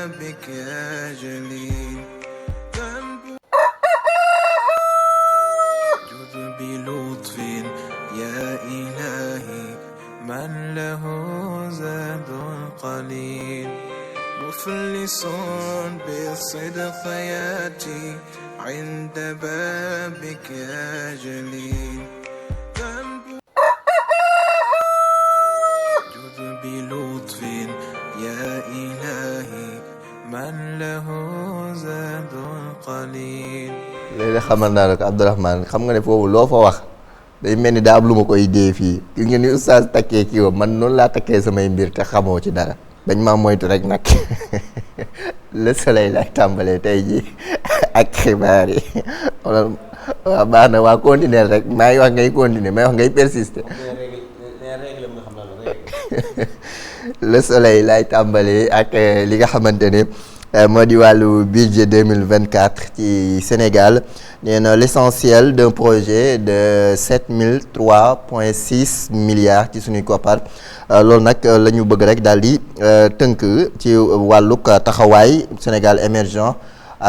بابك يا جليل جد بلطف يا إلهي من له زاد قليل مفلس بالصدق ياتي عند بابك يا جليل جد بلطف يا إلهي من له زاد قليل léeg-léeg xamal naa rek Abdourahmane xam nga ne foofu loo fa wax day mel ni daa am lu ma koy dee fii ki ngeen ni oustaz takkee kii wam man noonu laa takkee samay mbir te xamoo ci dara dañ maa moytu rek nag Le Soleil lay tàmbalee tey ji ak xibaar yi waaw baax na waa continuer rek maa ngi wax ngay continuer may wax ngay persister Le Soleil lay tàmbalee ak li nga xamante ne moo di wàllu budget 2024 ci Sénégal nee na l'essentiel d'un projet de 7003,6 milliards ci suñuy koppar loolu nag la ñu bëgg rek daal di tënk ci wàllug taxawaay Sénégal émergent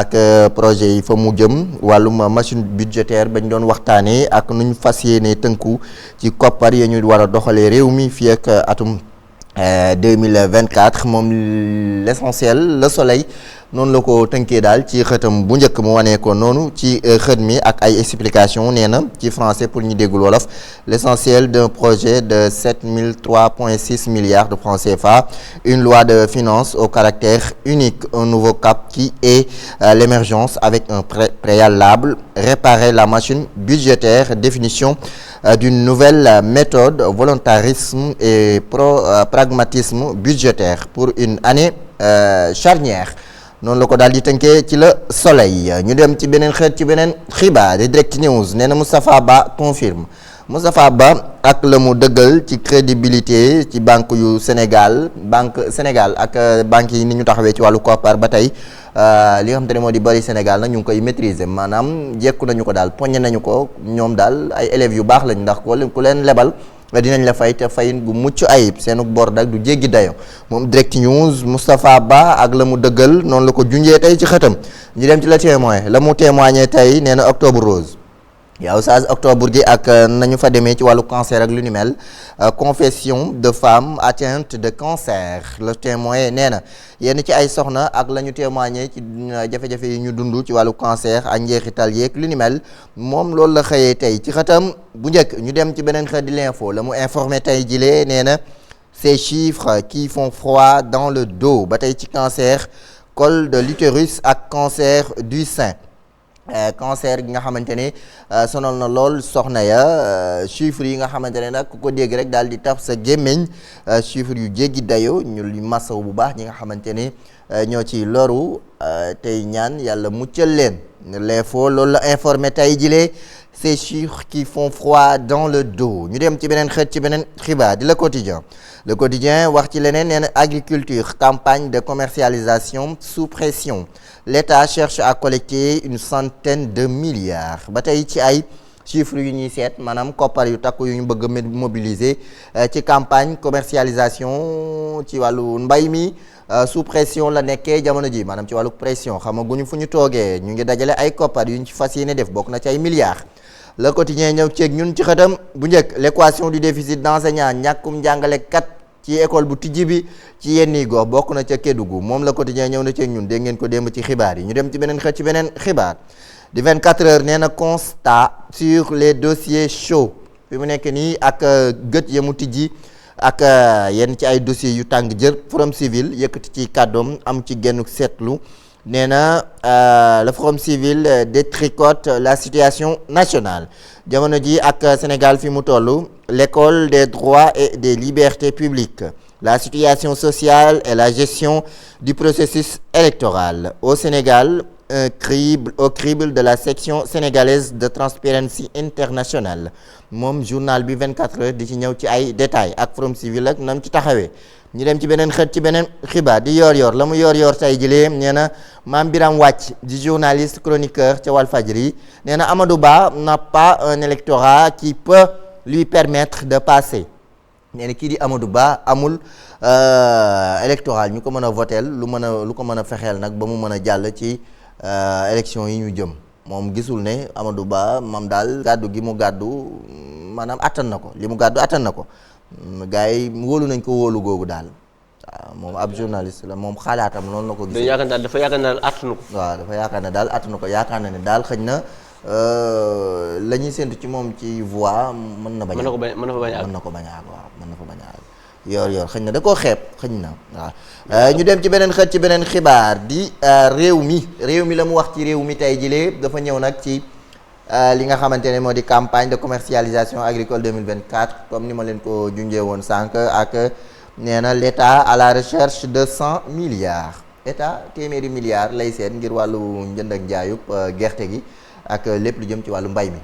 ak projet yi fa mu jëm wàllum machine budgétaire bañ doon waxtaanee ak nu ñu fas yéene tënku ci koppar ya ñu war a doxalee réew mi fii ak atum 2024 moom l'essentiel Le Soleil noonu la ko tënkee daal ci xëtam bu njëkk mu wanee ko noonu ci xët mi ak ay explication nee na ci français pour ñu déggul wolof l'essentiel d'un projet de 7003,6 milliards de francs CFA une loi de finances au caractère unique un nouveau cap qui est l'émergence avec un préalable réparer la machine budgétaire définition d'une nouvelle méthode volontarisme et pragmatisme budgétaire pour une année charnière noonu la ko daal di tënkee ci Le Soleil ñu dem ci beneen xeet ci beneen xibaar di Direct News nee na Moustapha Ba confirme Moustapha Ba ak la mu dëggal ci crédibilité ci banque yu Sénégal ak banque yi ni ñu taxawee ci wàllu koppar ba tey li nga xamante ne moo di bari Sénégal nag ñu ngi koy maîtriser maanaam jekku nañu ko daal poñe nañu ko ñoom daal ay élèves yu baax lañ ndax ku leen lebal dinañ la fay te fayin gu mucc ayib seenu bor dak du jéggi dayo moom Direct News Moustapha Ba ak la mu dëggal noonu la ko junjee tey ci xëtam ñu dem ci Le Témoin la mu témoigné tey nee na Octobre Rose yow saa octobre gi ak nañu fa demee ci wàllu cancer ak lu ni mel confession de femmes atteintes de cancer Le Témoin nee na yenn ci ay soxna ak la ñu témoigné ci jafe-jafe yi ñu dund ci wàllu cancer ak njeexital yeeg lu ni mel moom loolu la xëyee tey ci xëtam bu njëkk ñu dem ci beneen xët di l'info la mu informé tey jilee nee na ces chiffres qui font froid dans le dos ba tey ci cancer col de l'utérus ak cancer du sein cancer gi nga xamante ne sonal na lool soxna ya chiffres yi nga xamante ne nag ku ko dégg rek daal di taf sa gémmiñ chiffres yu jéggi dayo ñu li masaw bu baax ñi nga xamante ne ñoo ci loru tey ñaan yàlla muccal leen l'info loolu la informé tey jilee ces chiffres qui font froid dans le dos ñu dem ci beneen xët ci beneen xibaar di Le Quotidien wax ci leneen nee na agriculture campagne de commercialisation sous pression l'État cherche à collecter une centaine de milliards ba tey ci ay chiffres yu ñuy seet maanaam koppar yu takku yu ñu bëgg a mobiliser ci campagne commercialisation ci wàllu mbay mi sous pression la nekkee jamono ji maanaam ci wàllu pression xamaguñu fu ñu toogee ñu ngi dajale ay koppar yu ñu ci fas yéene def bokk na ci ay milliards. Le Quotidien ñëw ceeg ñun ci xëtam bu njëkk l'équation du déficit d'enseignants ñàkkum njàngalekat ci école bu tijji bi ci yenn gox bokk na ca Kédougou moom Le Quotidien ñëw na ceeg ñun dégg ngeen ko démb ci xibaar yi ñu dem ci beneen xët ci beneen xibaar di 24 heures nee na constat sur les dossiers chauds fi mu nekk nii ak gët ya mu tijji ak yenn ci ay dossiers yu tàng jër Forum Civil yëkkati ci kàddoom am ci genn seetlu nee na le Forum Civil détricote la situation nationale jamono ji ak Sénégal fi mu toll l'école des droits et des libertés publiques la situation sociale et la gestion du processus électoral au Sénégal au crible de la section sénégalaise de Transparency International moom journal bi 24 heures di ci ñëw ci ay détails ak Forum Civil ak nam ci taxawee ñu dem ci beneen xët ci beneen xibaar di yor la mu yor tey jilee nee na Mame Birame Wathie di journaliste chroniqueur ca Walfadjri nee na Amadou Ba n'a pas un électorat qui peut lui permettre de passer nee na kii di Amadou Ba amul électoral ñu ko mën a voteel lu ko mën a fexeel nag ba mu mën a jàll ci élection yi ñu jëm. moom gisul ne Amadou Ba moom daal gàddu gi mu gàddu maanaam attan na ko li mu gàddu attan na ko gars yi wóolu nañ ko wóolu googu daal waaw moom ab journaliste la moom xalaatam noonu la ko gisee. dafa yaakaar ne daal attanu ko. waaw dafa yaakaar ne daal attanu ko yaakaar na ne daal xëy na la ñuy séntu ci moom ci voix mën na bañ a àgg waaw mën na fa bañ a àgg yor xëy na da koo xeeb xëy na waaw ñu dem ci beneen ci beneen xibaar di réew mi la mu wax ci réew mi tey jilee dafa ñëw nag ci li nga xamante ne moo di campagne de commercialisation agricole 2024 comme ni ma leen ko junjee woon sànq ak nee na l'État à la recherche de 100 milliards État téeméeri milliards lay seet ngir wàllu njënd ak njaayub gerte gi ak lépp lu jëm ci wàllu mbay mi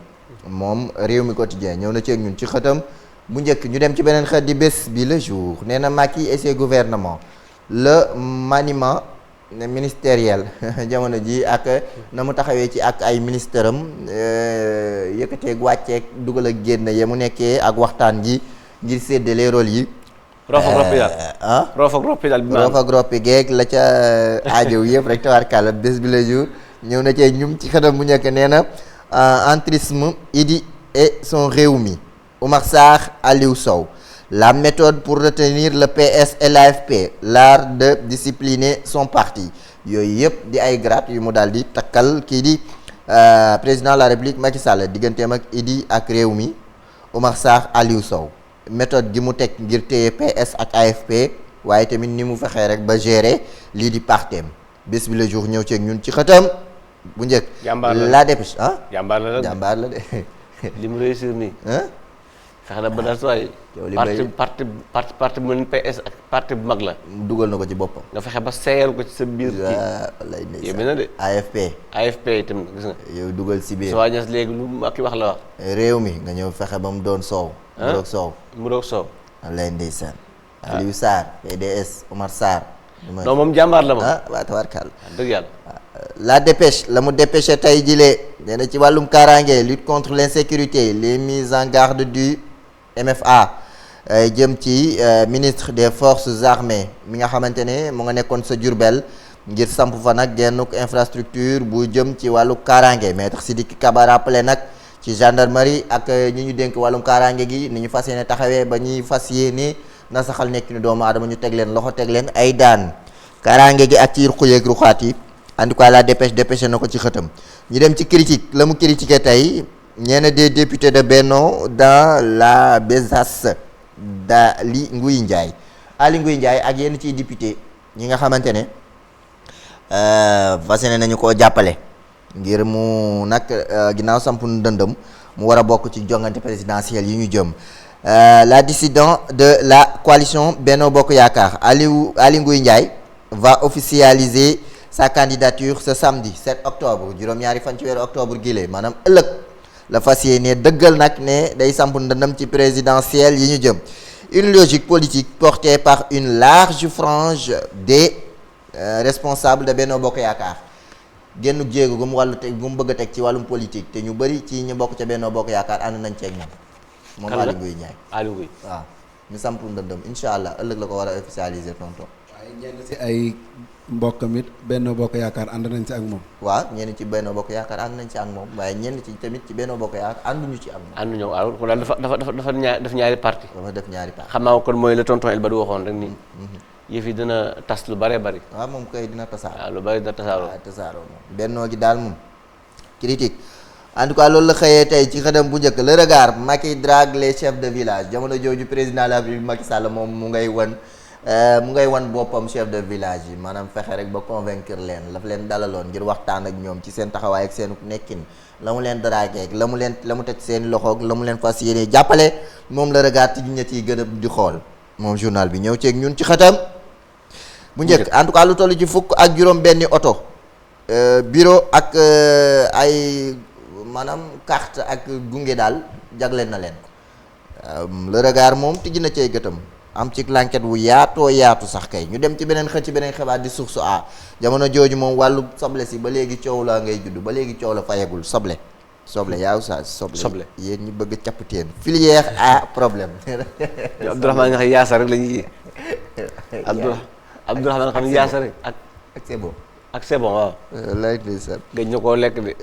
moom réew mi quotidien ñëw na ci ak ñun ci xëtam bu njëkk ñu dem ci beneen xët di bés bi le jour nee na Macky et ses gouvernements le maniement ministériel jamono ji ak na mu taxawee ci ak ay ministère am yëkkateeg wàcceeg dugal ak génn ya mu nekkee ak waxtaan ji ngir séddale rôle yi. roof ak roppi geeg la ca aajow yëpp rek tawarkàlla bés bi le jour ñëw na cee ñum ci xëtam bu njëkk nee na entrisme Idi et son réew mi Oumar Sarr, Aliou Sow. La méthode pour retenir le PS et l'AFP, l'art de discipliner son parti. Yooyu yëpp di ay grade yu mu daal di takkal kii di président de la République Macky Sall digganteem ak Idi ak réew mi Oumar Sarr, Aliou Sow. Méthode gi mu teg ngir téye PS ak AFP waaye tamit ni mu fexee rek ba gérer lii di partem bés bi le jour ñëw ci ak ñun ci xëtam bu njëkk. La dépêche jàmbaar la de. li mu réussir nii. fexe na ba daal sooy. parti bu mel ni PS ak parti bu mag la. dugal na ko ci boppam. nga fexe ba seeyal ko ci sa biir. lay ndeysaan yéeme na de. AFP itam gis nga. yow dugal si biir. soo ñas léegi lu ak wax la wax. réew mi nga ñëw fexe ba mu doon soow. muroog soow. lay ndeysaan. Aliou Sarr PDS Oumar Sarr. non moom jàmbaar la moom. waa tabarkàlla. dëgg yàlla. La dépêche la mu dépêché tey jilee nee na ci wàllum kaaraange lutte contre l'insécurité les mises en garde du MFA jëm ci ministre des forces armées mi nga xamante ne mu nga nekkoon sa Diourbel ngir samp fa nag gennuk infrastructure bu jëm ci wàllu kaaraange maître Sidiki Kaba rappelé nag ci gendarmerie ak ñi ñu dénk wàllum kaaraange gi ni ñu fas yéene taxawee ba ñuy fas yéene na saxal nekk ni doomu aadama ñu teg leen loxo teg leen ay daan kaaraange gi ak ci ruqu yeeg ruqaat yi en tout cas la dépêche na ko ci xëtam ñu dem ci critique la mu critiqué tey ñenn des députés de Benno dans la besace d'Aly Ngouille Ndiaye ak yenn ciy député ñi nga xamante ne fas yéene nañu koo jàppale ngir mu nag ginnaaw sampu ndëndëm mu war a bokk ci jongante présidentielle yi ñu jëm la dissident de la coalition Benno Bokk Yaakaar Aly Ngouille Ndiaye va officialiser sa candidature ce samedi 7 octobre juróom-ñaari fan ci weeru octobre gile maanaam ëllëg la fas yéene dëggal nag ne day samp ndëndam ci présidentielle yi ñu jëm une logique politique portée par une large frange des responsables de Benno Bokk Yaakaar génn jéego gu mu bëgg a teg ci wàllum politique te ñu bëri ci ñu bokk ca Benno Bokk Yaakaar ànd nañ ceeg moom Aly Ngouille Ndiaye waaw ñu samp ndëndam incha allah ëllëg la ko war a officialiser tonton waaye ñenn si ay mbokkam it Benno Bokk Yaakaar ànd nañ ci ak moom. waaw ñenn ci Benno Bokk Yaakaar ànd nañ ci ak moom waaye ñenn ci tamit ci Benno Bokk Yaakaar ànduñu ci ak moom. ànduñu waaw kon daal dafa def ñaari parti. dafa def ñaari parti. xam naa kon mooy le tonton El Badou waxoon rek nii. yëf yi dina tas lu bëree bëri. waaw moom kay dina tasaaroo. waaw lu bëri dina tasaaroo. waaw tasaaroo moom Benno gi daal moom critique en tout cas loolu la xëyee tey ci xëdam bu njëkk le regard Macky drague les chefs de village jamono jooju président de la République Macky Sall moom mu ngay wan boppam chef de village yi maanaam fexe rek ba convaincre leen la fa leen dalaloon ngir waxtaan ak ñoom ci seen taxawaay ak seen nekkin la mu leen dragué la mu teg seen loxoog la mu leen fas yéene jàppale moom la regard ci ñett yi gën a di xool moom journal bi ñëw ceeg ñun ci xëtam bu njëkk en tout cas lu toll ci fukk ak juróom benni oto bureau ak ay maanaam carte ak gunge daal jagleel na leen le regard moom tijji na cay gëtam am ci l'enquête wu yaatoo yaatu sax kay ñu dem ci beneen xëcc ci beneen xibaar di source a jamono jooju moom wàllu soble si ba léegi coow la ngay judd ba léegi coow la fayagul soble soble yaa oustaz soble yéen ñi bëgg capp teen filière à problème. yow Abdourahmane nga xam yaasa rek la ñuy Abdourahmane nga xam yaasa rek ak c'est bon. ak c'est bon waaw. lay ndeysaan. gëj na koo lekk de.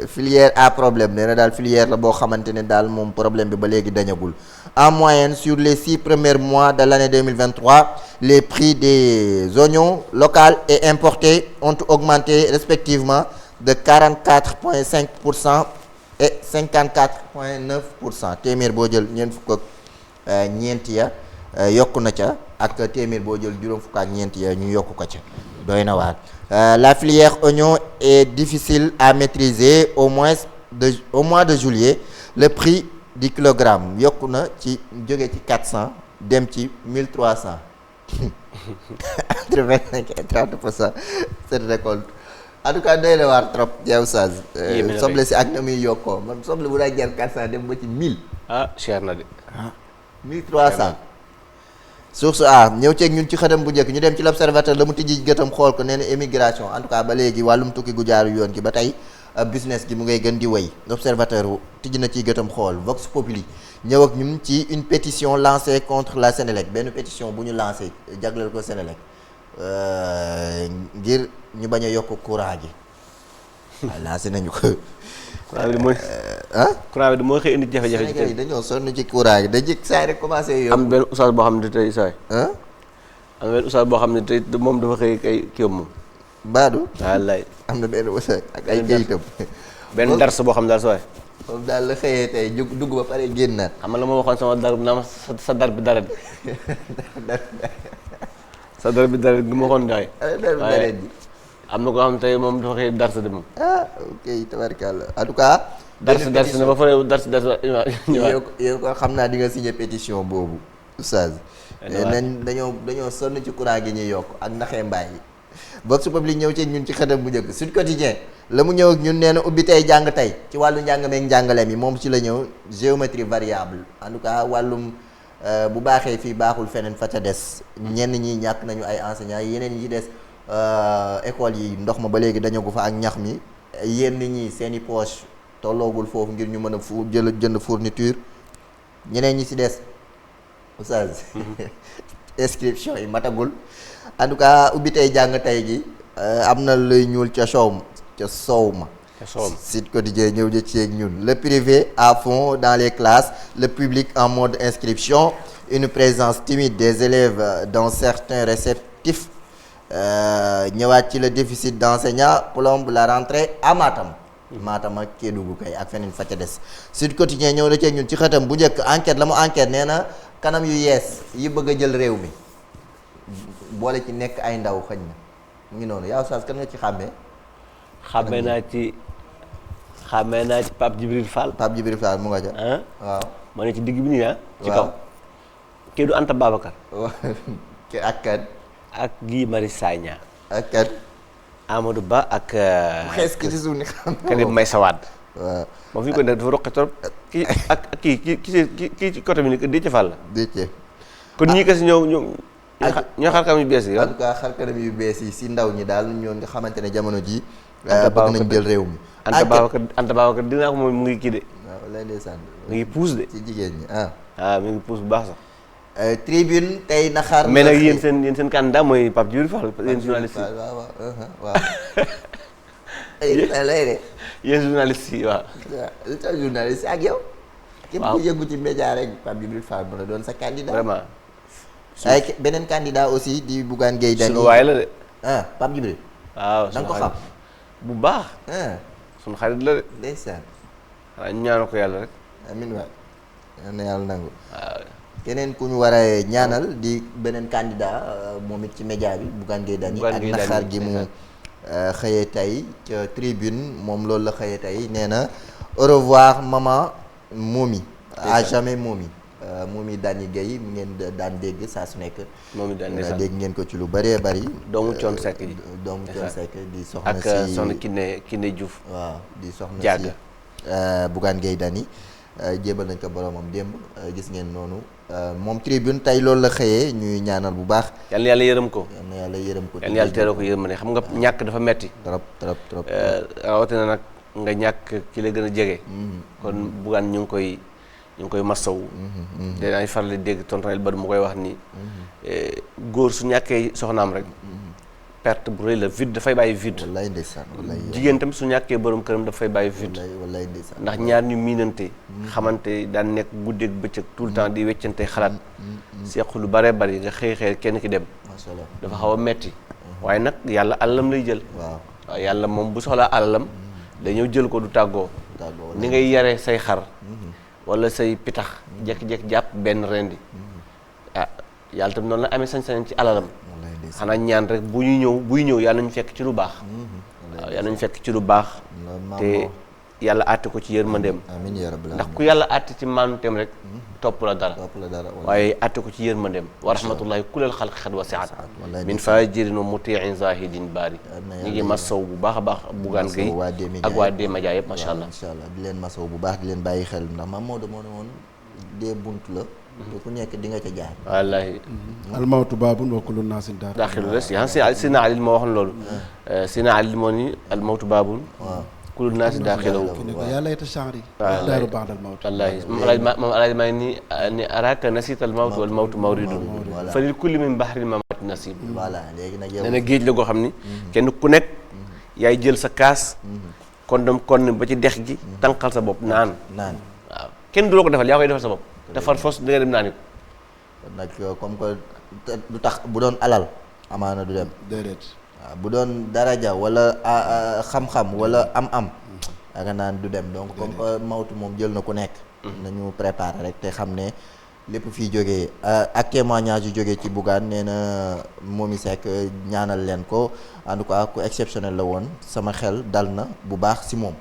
filière à problème nee na daal filière la boo xamante ne daal moom problème bi ba léegi dañagul en moyenne sur les 6 premiers mois de l'année 2023 les prix des oignons locaux et importés ont augmenté respectivement de 44,5% et 54,9%. téeméer boo jël ñeent fukk ak ñeent ya yokku na ca ak téeméer boo jël juróom fukk ak ñeent ya ñu yokku ko ca doy na waar. La filière oignon est difficile à maîtriser au mois de juillet le prix du kilogramme yokku na ci jóge ci 400 dem ci 1300 entre 25 et 30% cette récolte en tout cas doy na waar trop yow Saz. soble si ak na muy yokkoo man soble bu daa jar 400 dem ba ci 1000. cher na de. 1300. source A ñëw ceeg ñun ci xëtam bu njëkk ñu dem ci l'observateur la mu tijji gëtam xool ko nee na émigration en tout cas ba léegi wàllum tukki gu jaaru yoon gi ba tey business gi mu ngay gën di wéy l'observateur tijji na ciy gëtam xool Vox Populi ñëw ak ñun ci une pétition lancée contre la Sénélec benn pétition bu ñu lancé jagleel ko Sénélec ngir ñu bañ a yokk courant gi waaw lancé nañu ko. courant bi mooy. courant bi moo xëy indi jafe-jafe. Sénégal yi dañoo sonn ci courant gi dañuy saa rek commencé yokk. am benn oustaz boo xam ne tey saay. am benn oustaz boo xam ne tey moom dafa xëy kay kii moom. Baadu. wallaay. am na benn oustaz ak ay kayitam. benn dars boo xam ne daal saay. moom daal la xëyee tey dugg ba pare génnaat. xam nga la ma waxoon sama dar naa ma sa dar bi dara bi. sa dar bi dara bi ma waxoon daay. waaye am na koo xam ne tey moom dafa xëy dars de moom. ok tabarkalla en tout cas. dars na ba pare dars. yow ko xam naa di nga signé pétition boobu oustaz. nañ dañoo sonn ci courant gi ñuy yokk ak naxee mbaay yi. Vox Populi ñëw ci ñun ci xëtam bu njëkk Sud Quotidien la mu ñëw ak ñun nee na ubbi tey jàng tey ci wàllu njàng meeg njàngale mi moom ci la ñëw géométrie variable en tout cas wàllum bu baaxee fii baaxul feneen fa ca des ñenn ñi ñàkk nañu ay enseignants yeneen yi des école yi ndox ma ba léegi dañoo ko fa ak ñax mi yenn ñi seeni poche tolloogul foofu ngir ñu mën a jënd fourniture ñeneen ñi ci des oustaz inscription yi matagul en tout cas ubbi tey jàng tey gi am na luy ñuul ca soow ma Sud Quotidien ñëw jë ci ak ñun le privé à fond dans les classes le public en mode inscription une présence timide des élèves dans certains réceptifs ñëwaat ci le déficit d'enseignants plombe la rentrée à Matam ak Kédougou kay ak feneen fa ca des Sud Quotidien ñëw na ci ak ñun ci xëtam bu njëkk enquête la mu enquête nee na kanam yu yees yi bëgg a jël réew mi boole ci nekk ay ndaw xëñ na mu ngi noonu yaa Oustaz kan nga ci xàmmee. xàmmee naa ci Pape Djibril Fall. Pape Djibril Fall mu nga ca. waaw ma ne ci digg bi nii ci kaw. kii du Anta Babacar. ak kan. ak Guy Marius Sagna. ak kan. Amadou Ba ak. xees ki ci suuf ni xam nga. Karim Meïssa Wade. waaw moom fi ñu ko def dafa roqe trop kii ak kii ci côté bi nii Déthié Fall la. Déthié. kon ñii kasi ñoo xar kanam yu bees yi. en tout cas xar kanam yu bees yi si ndaw ñi daal ñoo nga xamante ne jamono ji bëgg nañ jël réew mi. Anta Babacar dinaa ko moom mu ngi kii de. waaw lay ndeysaan. mu ngi puus de. ci jigéen ñi mi ngi puus bu baax sax. tribune tey naxaar. mais nag yéen seen candidat mooy Pape Djibril Fall yéen journaliste yi. waaw. lay de. yéen journaliste yi waaw. lu tax journaliste ak yow. képp ku yëngu ci média rek Pape Djibril Fall mën a doon sa candidat. vraiment. ay beneen candidat aussi di Bougane Gueye Dany. suñu waay la de. Pape Djibril. waaw da nga ko xam. bu baax. suñu xarit la de. ndeysaan. xanaa ñu ñaanal ko yàlla rek. amiin waay. yal na yàlla nangu. waaw. keneen ku ñu war a ñaanal di beneen candidat moom it ci média bi Bougane Gueye Dany ak naxaar gi mu xëyee tey ca tribune moom loolu la xëyee tey nee na au revoir maman Momy à jamais Momy Momy Dany Gueye mu ngeen daan dégg saa su nekk Momy Dany dégg ngeen ko ci lu bëree bëri doomu Thione Seck ji doomu Thione Seck di soxna ak si soxna Kiné Diouf waaw di soxna Diaga si Bougane Gueye Dany jébal nañ ko boromam démb gis ngeen noonu moom tribune tey loolu la xëyee ñuy ñaanal bu baax. yal na yàlla yërëm ko. yal na yàlla yërëm ko. yal na yàlla teeroo ko yërëm ne xam nga ñàkk dafa metti trop. rawatina nag nga ñàkk ki la gën a jege. kon Bougane ñu ngi koy masawu. dinañ faral di dégg tontonel ba mu koy wax ni góor su ñàkkee soxnaam rek. perte bu rëy la vide dafay bàyyi vide. wallaay ndeysaan wallaay. jigéen tam su ñàkkee borom këram dafay bàyyi vide. wallaay ndeysaan. ndax ñaar ñu miinante. xamante daan nekk guddeeg bëccëg tout le temps di weccante xalaat. seq lu bare bari nga xëy kenn ki dem. macha allah dafa xaw a metti waaye nag yàlla alalam lay jël. waaw yàlla moom bu soxlaa alalam. dañoo jël ko du tàggoo. ni ngay yare say xar. wala say pitax. jékki-jékki jàpp benn rendi. ah yàlla tam noonu la amee sañ-sañ ci alalam. xanaa ñaan rek buy ñëw yàlla nañu fekk ci lu baax. waaw yàlla nañu fekk ci lu baax. te yàlla àtte ko ci yërmandeem. amiin yaa rabbal ndax ku yàlla àtte ci maanuteem rek. topp la dara waaye àtte ko ci yërmandeem. wa rahmatullahi kulal xalqi xad wasi'at min fajirin wa muti'in zahidin baari. ñu ngi masaw bu baax a baax Bougane Gueye ak waa D-Media yëpp macha allah. incha allah di leen masaw bu baax di leen bàyyi xel ndax maam Maodo moo ne woon dee bunt la. te ku nekk di nga ca jaar. wallaahi. almawtu baabun wa kullu naasin daaxilu la Sina Ali moo waxoon loolu. Sina Ali moo ni almawtu baabun. waaw kullu naasi daaxilahu. yàlla layta sha'ri. wallaahi daaru ba'dal mawt. wallaahi moom alaaji maa ngi ni araaka nasiita almawtu wal mawtu mawridun. fa lil kulli min bahril mamaati nasiib. voilà léegi nag yow. nee na géej la goo xam ni. kenn ku nekk yaay jël sa kaas. kon ba ci dex gi. tànqal sa bopp naan. waaw kenn du la ko defal yaa koy defal sa bopp. defar fos di nga dem naa ni ko. kon nag comme que du tax bu doon alal amaana du dem. déedéet. waaw bu doon daraja wala xam-xam wala am-am. da nga naan du dem donc comme que mawtu moom jël na ku nekk. nañu préparer rek te xam ne lépp fii jógee ak témoignage yu jógee ci Bougane nee na Momy Seck ñaanal leen ko en tout cas ku exceptionnel la woon sama xel dal na bu baax si moom.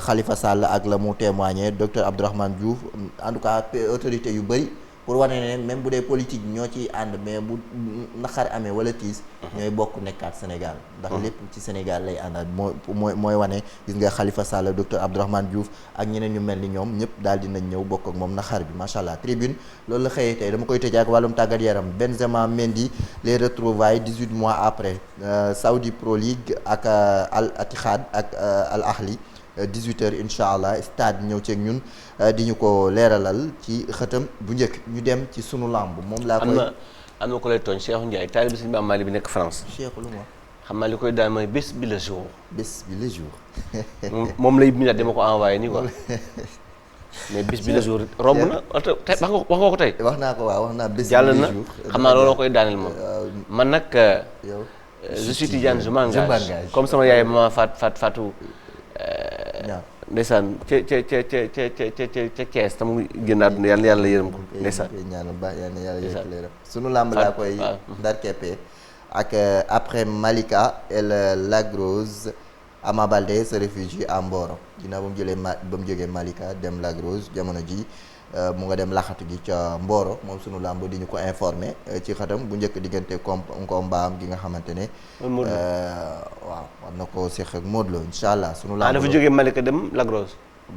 Khalifa Sall ak la mu témoigné docteur Abdourahmane Diouf en tout cas autorité yu bëri pour wane ne même bu dee politique ñoo ciy ànd mais bu naqar amee wala tiis. ñooy bokk nekkaat Sénégal. ndax lépp ci Sénégal lay àndaat mooy wane gis nga Khalifa Sall docteur Abdourahmane Diouf ak ñeneen ñu mel ni ñoom ñëpp daal dinañ ñëw bokk ak moom naqar bi macha allah tribune loolu la xëyee tey dama koy tëjee ak wàllum tàggat yaram Benzema Mendy les retrouvailles 18 mois après Saudi Pro League ak Al Ittihad ak Al Ahli 18h incha allah stade ñëw ceeg ñun di ñu ko leeralal ci xëtam bu njëkk ñu dem ci sunu lamb moom laa koy. am na ko lay tooñ Cheikh Ndiaye taalibe Sëñ Bamba Mali bi nekk France. Cheikh lu ma. xam naa li koy daan mooy bés bi le jour. bés bi le jour. moom lay bindaat dama ko envoyé nii quoi. mais bés bi le jour romb na wax nga ko tey. wax naa ko waaw wax naa bés bi jàll le na jour. xam naa looloo koy daaneel moom. man nag. yow je suis Tidiane je m'engage comme sama yaay ma Fatou. ndeysaan ca Kees tam mu génn àdduna yàlla yërëm ko ndeysaan ñaanal ba yàlla yërëm leeram sunu làmb laa koy ndar keppee ak après Malika El Lagrose Ama Baldé se réfugie à Mboro ginnaaw ba mu jógee Malika dem Lagrose jamono ji mu nga dem laxatu gi ca Mboro moom sunu làmb di ñu ko informé ci xatam bu njëkk diggante combat am gi nga xamante ne waaw war na ko séq ak Modou Lo incha allah sunu làmb dafa jógee Malika dem Lagrose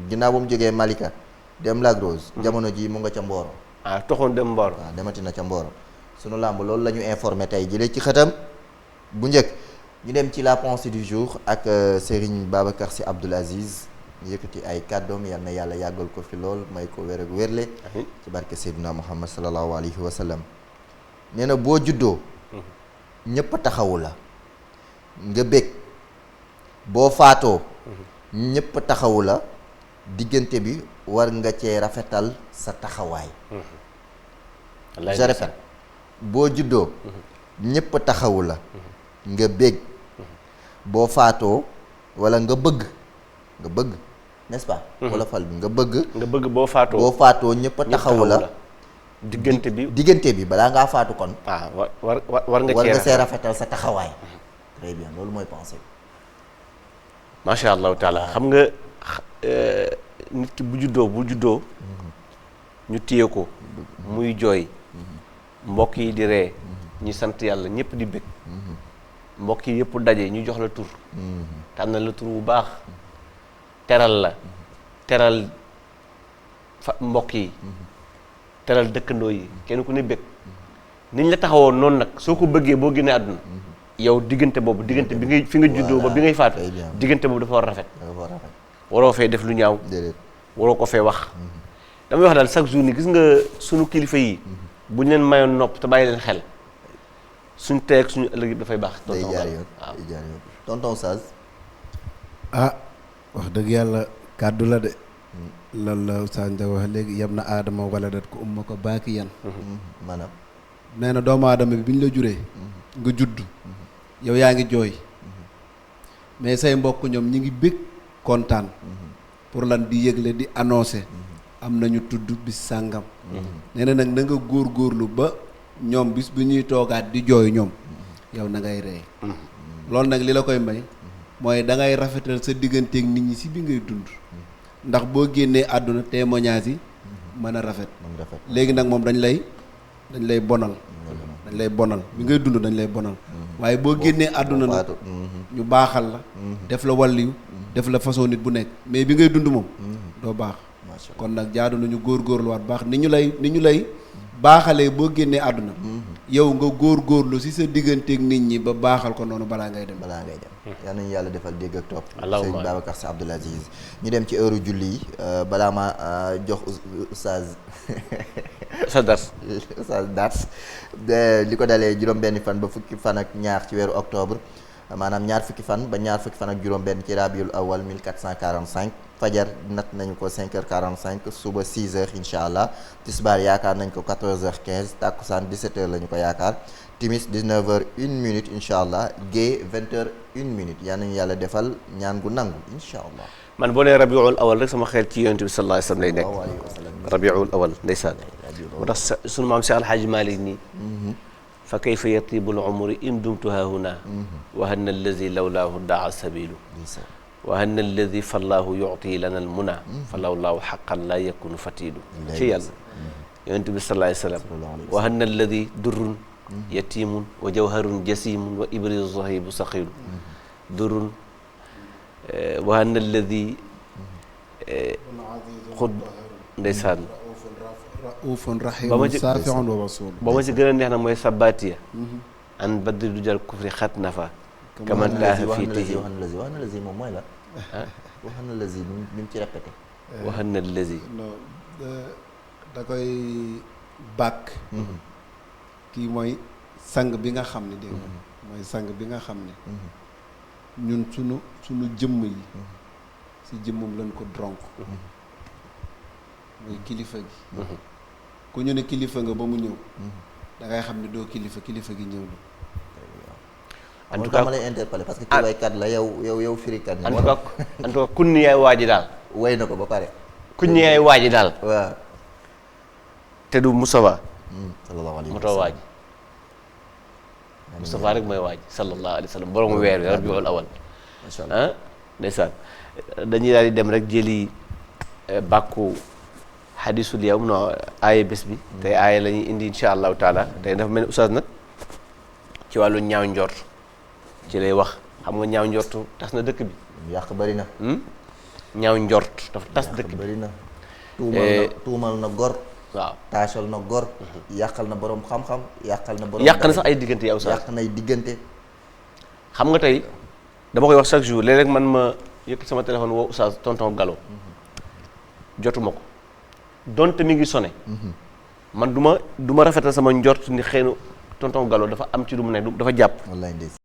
ginnaaw ba mu jógee Malika dem Lagrose jamono ji mu nga ca Mboro toxoon dem Mboro waaw demati na ca Mboro sunu làmb loolu la ñu informé tey jëlee ci xatam bu njëkk ñu dem ci la pensée du jour ak Serigne Babacar Sy Abdoul Aziz yëkkati ay kàddoom yal na yàlla yàggal ko fi lool may ko wér ak wérle ci barke Seydina Muhammad sallallahu alayhi wa sallam nee na boo juddoo ñëpp taxawu la nga bég boo faatoo ñëpp taxawu la diggante bi war nga cee rafetal sa taxawaay je répète boo juddoo ñëpp taxawu la nga bég boo faatoo wala nga bëgg n'est-ce pas wala fal bi nga bëgg boo faatoo ñëpp a taxawu la diggante bi balaa ngaa faatu kon war nga see rafetal sa taxawaay très bien loolu mooy pensée macha allahu taala xam nga nit ki bu juddoo ñu téye ko muy jooy mbokk yi di ree ñu sant yàlla ñëpp di bëgg mbokk yi yëpp daje ñu jox la tur tànn la tur bu baax teral mbokk yi teral dëkkandoo yi kenn ku ne bëgg niñ la taxawoon noonu nag soo ko bëggee boo génnee àdduna yow diggante bi ngay fi nga juddoo ba bi ngay faatu diggante boobu dafa war a rafet waroo fee def lu ñaaw déedéet waroo ko fee wax damay wax daal chaque jour ni gis nga suñu kilifa yi bu ñu leen mayoon nopp te bàyyi leen xel suñ tey ak suñu ëllëg dafay baax day tonton jaar Bal. yoon waaw day jaar yoon tonton Saz ah wax dëgg yàlla kàddu la de loolu la Oustaz Ndiaga wax léegi yam na aadama waladat ko umma ko baaki yan maanaam nee na doomu aadama bi ñu la juree nga judd yow yaa ngi jooy mais say mbokk ñoom ñi ngi bég kontaan pour lan di yëgle di annoncé am nañu tudd bis sàngam nee na nag na nga góorgóorlu ba ñoom bis bu ñuy toogaat di jooy ñoom yow na ngay ree loolu nag li la koy may mooy da ngay rafetal sa digganteeg nit ñi si bi ngay dund ndax boo génnee àdduna témoignage yi mën a rafet léegi nag moom dañ lay bonal bi ngay dund dañ lay bonal waaye boo génnee àdduna nag ñu baaxal la def la wàlliyu def la façon nit bu nekk mais bi ngay dund moom doo baax kon nag jaadu nañu góorgóorluwaat baax ni ñu lay baaxalee boo génnee àdduna yow nga góorgóorlu si sa digganteeg nit ñi ba baaxal ko noonu balaa ngay dem yal nañu yàlla defal dégg ak topp Allahumma sëñ Babacar Sy Abdoul Aziz ñu dem ci heure julli yi balaa ma jox Oustaz sa dars Oustaz Dars li ko dalee juróom-benni fan ba fukki fan ak ñaar ci weeru octobre maanaam ñaar fukki fan ba ñaar fukki fan ak juróom-benn ci rabiul awal 1445 fajar nat nañu ko 5h45 suba 6h incha allah tisbaar yaakaar nañ ko 14h15 takkusaan 17h la ñu ko yaakaar timis 19h01 incha allah gée 20h01 yal nañu yàlla defal ñaan gu nangu incha allah. man boo nee rabiul awal rek sama xel ci yonent bi sallallahu alayhi wa sallam lay nekk rabiul awal ndeysaan moo tax sunu maam Cheikh Alhaji Malick nii fa kayfa yatibul umri in dumtu hahuna wa hanna allazi lawlaahu daa sabilu wa hanna alladi fallahu yuti lana al muna fa lawlaahu xaqan laa yakunu fatidu ci yàlla yonent bi sallallahu alayhi wa sallam wa hanna alladi durrun yatimun wa jawharun jasimun wa ibrizu zahibu saqilu durrun wa hanna alladi xud ndeysaan raufun rahimun saafiun wa rasul ba ma ci gën a neex na mooy sabatiya an baddi du jal kufri xat nafa kaman taaha fii tihi wax na lazi moom mooy la wax na lazi bi mu ci répété waxan na lazi non da koy bàkk kii mooy sang bi nga xam ne dégg nga mooy sang bi nga xam ne ñun sunu jëmm yi si jëmmum lañ ko dronk muy kilifa gi ku ñu ne kilifa nga ba mu ñëw da ngay xam ne doo kilifa gi ñëw na en tout cas ma lay interpeller parce que ci waykat la yow firikat en tout cas kunni yaay waaji daal way na ko ba pare kunni yaay waaji daal waaw te du Moustapha sallallahu alayhi wa motoo waaji Moustapha rek mooy waaji sallallahu alayhi wa sallam borom weer wi rabiul awal masha Allah ndeysaan dañuy daal di dem rek jëli bàkku xadisul yawm no aaye bés bi tey aaye la ñuy indi insha allahu taala tey dafa mel ni oustaz nag ci wàllu ñaaw njort ci lay wax xam nga ñaaw njort tas na dëkk bi yàq bari na ñaaw njort dafa tas dëkk bi bari na tuumal na gor waaw taasal na gor yàqal na borom xam-xam yàqal na borom yàq na sax ay diggante yow sax yàq nay diggante xam nga tey dama koy wax chaque jour léeg-léeg man ma yëkk sama téléphone woo oustaz tonton Gallo jotuma ko donte mi ngi sone man du ma rafetal sama njort ni xëy na tonton Gallo dafa am ci lu mu ne dafa jàpp wallaay ndeysaan